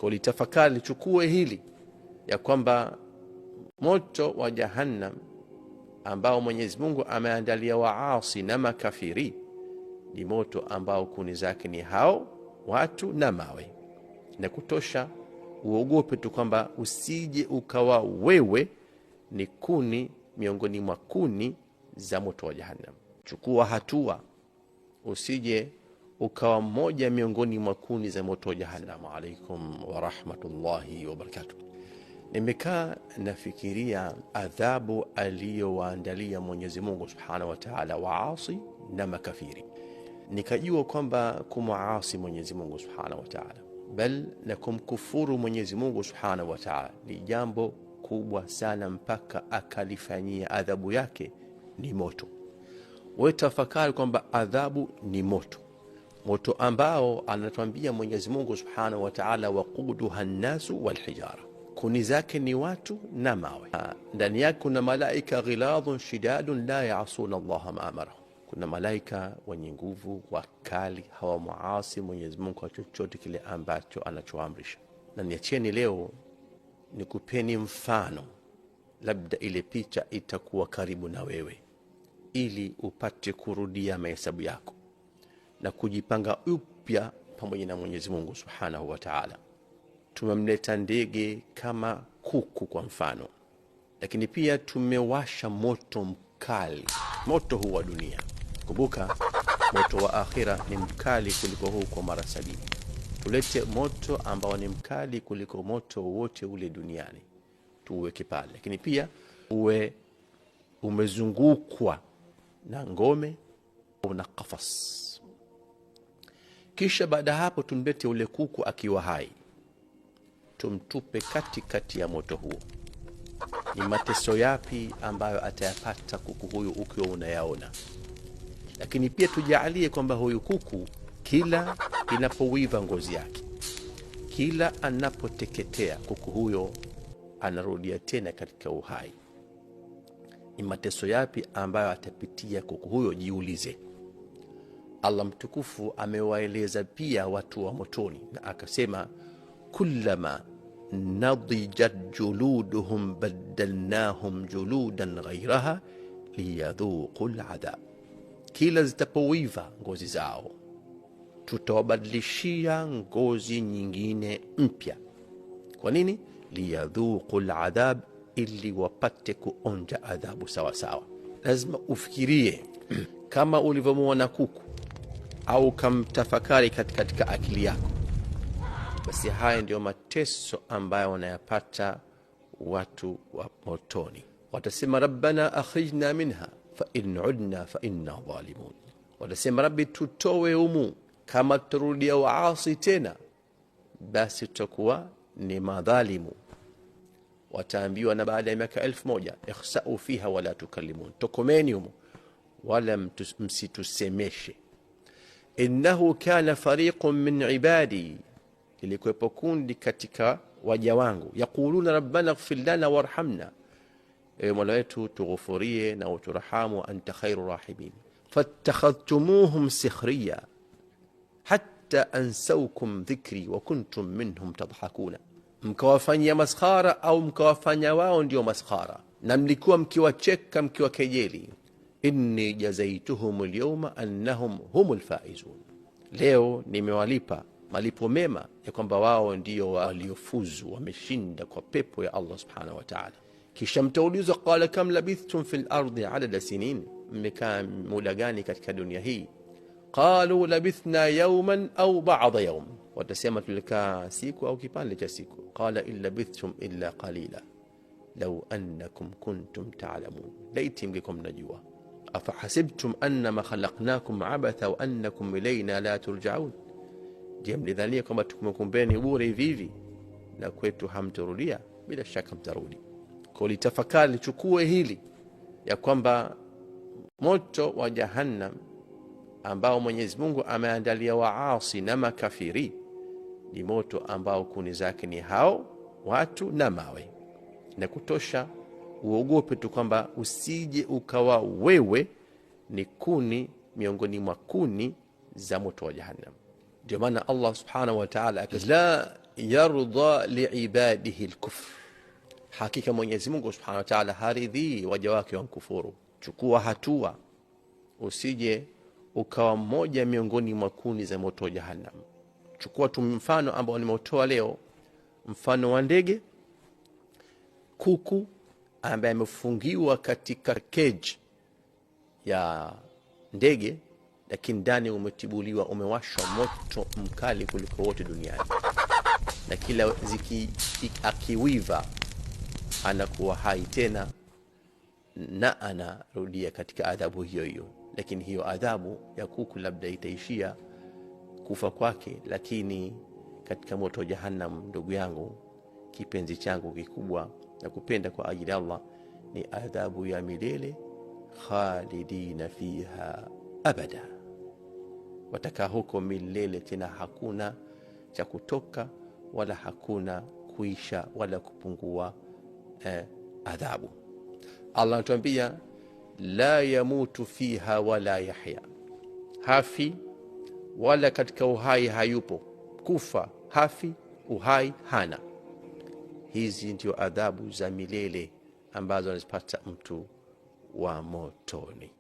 Kwa litafakari, lichukue hili ya kwamba moto wa Jahannam ambao Mwenyezi Mungu ameandalia waasi na makafiri ni moto ambao kuni zake ni hao watu na mawe, na kutosha uogope tu kwamba usije ukawa wewe ni kuni miongoni mwa kuni za moto wa Jahannam. Chukua hatua usije ukawa mmoja miongoni mwa kuni za moto wa Jahannam. Alaikum wa rahmatullahi wa barakatuh. Nimekaa nafikiria adhabu aliyowaandalia Mwenyezi Mungu Subhanahu wa Ta'ala waasi na makafiri, nikajua kwamba kumwasi Mwenyezi Mungu Subhanahu wa Ta'ala bal na kumkufuru Mwenyezi Mungu Subhanahu wa Ta'ala ni jambo kubwa sana, mpaka akalifanyia adhabu yake ni moto. Wewe tafakari kwamba adhabu ni moto, moto ambao anatuambia Mwenyezi Mungu Subhanahu wa Ta'ala, waquduha nnasu walhijara, kuni zake ni watu na mawe. Ndani yake kuna malaika ghiladhun shidadun la yaasuna Allaha ma amarahum, kuna malaika wenye nguvu wakali, hawamuasi Mwenyezi Mungu kwa chochote kile ambacho anachoamrisha. Na niacheni leo nikupeni mfano, labda ile picha itakuwa karibu na wewe, ili upate kurudia mahesabu yako na kujipanga upya pamoja na Mwenyezi Mungu Subhanahu wa Ta'ala. Tumemleta ndege kama kuku kwa mfano, lakini pia tumewasha moto mkali, moto huu wa dunia. Kumbuka moto wa akhira ni mkali kuliko huu kwa mara 70. Tulete moto ambao ni mkali kuliko moto wote ule duniani, tuuweke pale, lakini pia uwe umezungukwa na ngome na qafas. Kisha baada hapo tumlete ule kuku akiwa hai, tumtupe katikati ya moto huo. Ni mateso yapi ambayo atayapata kuku huyu ukiwa unayaona? Lakini pia tujalie kwamba huyu kuku kila inapowiva ngozi yake, kila anapoteketea, kuku huyo anarudia tena katika uhai. Ni mateso yapi ambayo atapitia kuku huyo? Jiulize. Allah mtukufu amewaeleza pia watu wa motoni na akasema, kullama nadijat juluduhum badalnahum juludan ghayraha liyadhuqu aladhab, kila zitapowiva ngozi zao tutawabadilishia ngozi nyingine mpya. Kwa nini? Liyadhuqu aladhab, ili wapate kuonja adhabu sawa sawa. Lazima ufikirie kama ulivyomwona kuku au kamtafakari katika akili yako. Basi haya ndio mateso ambayo wanayapata watu wa motoni. Watasema rabbana akhrijna minha fa in udna fa inna zalimun, watasema rabbi tutowe humu, kama turudia waasi tena basi tutakuwa ni madhalimu. Wataambiwa na baada ya miaka 1000, ikhsa'u fiha wala tukallimun, tokomeni humu wala msitusemeshe. Innahu kana fariqun min ibadi, lilikuwepo kundi katika waja wangu, yaquluna rabbana ighfir lana warhamna, ewe Mola wetu tughufurie na uturahamu, anta khairu rahimin. Fattakhadhtumuhum sikhriya hatta ansawkum dhikri wa kuntum minhum tadhakuna, mkawafanyia maskhara au mkawafanya wao ndio maskhara, na mlikuwa mkiwacheka mkiwakejeli. Inni jazaituhum alyawma annahum humul faizun, leo nimewalipa malipo mema ya kwamba wao ndio waliofuzu, wameshinda kwa pepo ya Allah Subhanahu wa Ta'ala. Kisha mtaulizwa, qala kam labithtum fil ardi adada sinin, mmekaa muda gani katika dunia hii? Qalu labithna yawman au ba'da yawm, watasema tulikaa siku au kipande cha siku. Qala in labithtum illa qalila law annakum kuntum ta'lamun, laiti mngekuwa mnajua. Afahasibtum annama khalaqnakum abatha wa annakum ilayna la turja'un, je, mlidhania kwamba tumekumbeni bure hivi hivi na kwetu hamtarudia? Bila shaka mtarudi. Kwa litafakari, lichukue hili ya kwamba moto wa Jahannam ambao Mwenyezi Mungu ameandalia waasi na makafiri ni moto ambao kuni zake ni hao watu na mawe, na kutosha uogope tu kwamba usije ukawa wewe ni kuni miongoni mwa kuni za moto wa Jahannam. Ndio maana Allah Subhanahu wa Ta'ala la yarda liibadihi lkufr, hakika Mwenyezi Mungu subhanahu wa ta'ala haridhii waja wake wamkufuru. Chukua hatua, usije ukawa mmoja miongoni mwa kuni za moto wa Jahannam. Chukua tu mfano ambao nimeutoa leo, mfano wa ndege kuku ambaye amefungiwa katika cage ya ndege, lakini ndani umetibuliwa, umewashwa moto mkali kuliko wote duniani, na kila ziki akiwiva anakuwa hai tena na anarudia katika adhabu hiyo hiyo. Lakini hiyo adhabu ya kuku labda itaishia kufa kwake, lakini katika moto wa Jahannam, ndugu yangu, kipenzi changu kikubwa na kupenda kwa ajili ya Allah, ni adhabu ya milele, khalidina fiha abada, watakaa huko milele, tena hakuna cha kutoka wala hakuna kuisha wala kupungua adhabu. Allah anatuambia la yamutu fiha wala yahya, hafi wala katika uhai hayupo, kufa hafi, uhai hana. Hizi ndio adhabu za milele ambazo anazipata mtu wa motoni.